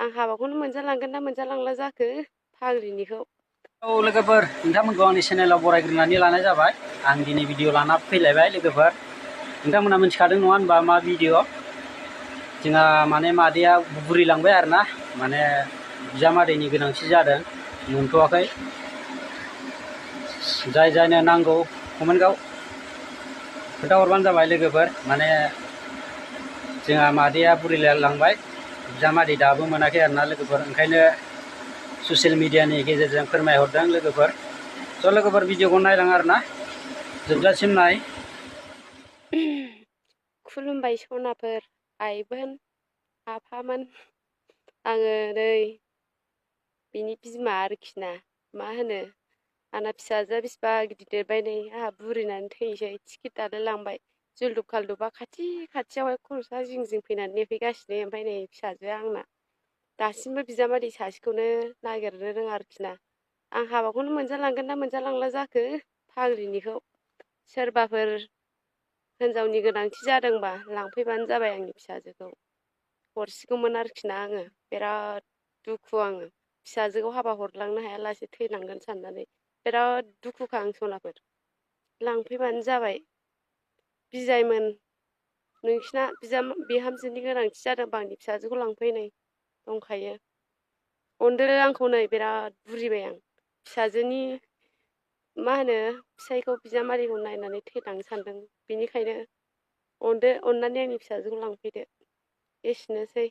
आं हाबाखौनो मोनजालांगोन ना मोनजालांला जाखो फाग्लिनिखौ। औ लोगोफोर, नोंथांमोनखौ आंनि चेनेलाव बरायग्रोनानै लानाय जाबाय। आं दिनै भिडिअ लाना फैलायबाय लोगोफोर। नोंथांमोना मिथिखादों नङा होनबा मा भिडिअ? जोंहा माने मादैया बुरिलांबाय आरोना, माने बिजामादैनि गोनांथि जादों, मोनथ'वाखै। जाय जायनो नांगौ कमेन्टआव खोन्थाहरबानो जाबाय लोगोफोर। माने जोंहा मादैया बुरिलांबाय, बिजामादै दाबो मोनाखै आरोना लोगोफोर। ओंखायनो ससियेल मिडियानि गेजेरजों फोरमायहरदों लोगोफोर। स' लोगोफोर भिडिअखौ नायलां आरोना, जोबजासिम नाय। खुलुमबाय सनाफोर, आइमोन, आफामोन। आङो नै बिनि बिमा आरोखि ना, मा होनो आंना फिसाजोआ बिसिबा गिदिर देरबाय नै, आंहा बुरिनानै थैनोसै। टिकेट दानो लांबाय जुलदुब खालदुबा खाथियावहाय खर'सा जिं जिं फैनानै नेफैगासिनो। ओमफ्राय नै फिसाजोआ आंना दासिमबो बिजामादै सासेखौनो नागिरनो रोङा आरोखि ना। आं हाबाखौनो मोनजालांगोन ना मोनजालांला जाखो फाग्लिनिखौ। सोरबाफोर हिनजावनि गोनांथि जादोंबा लांफैबानो जाबाय आंनि फिसाजोखौ। हरसिगौमोन आरोखि ना आङो। बिराद दुखु आङो फिसाजोखौ हाबा हरलांनो हायालासे थैलांगोन साननानै। बिराद दुखुखा आं सनाफोर। लांफैबानो जाबाय। बिजायमोन, नोंसिना बिहामजोनि गोनांथि जादोंबा आंनि फिसाजोखौ लांफै, नै दंखायो। अनदो आंखौ, नै बिराद बुरिबाय आं। फिसाजोनि मा होनो फिसायखौ बिजामादैखौ नायनानै थैलांनो सानदों। बेनिखायनो अनदो, अननानै आंनि फिसाजोखौ लांफैदो। एसेनोसै।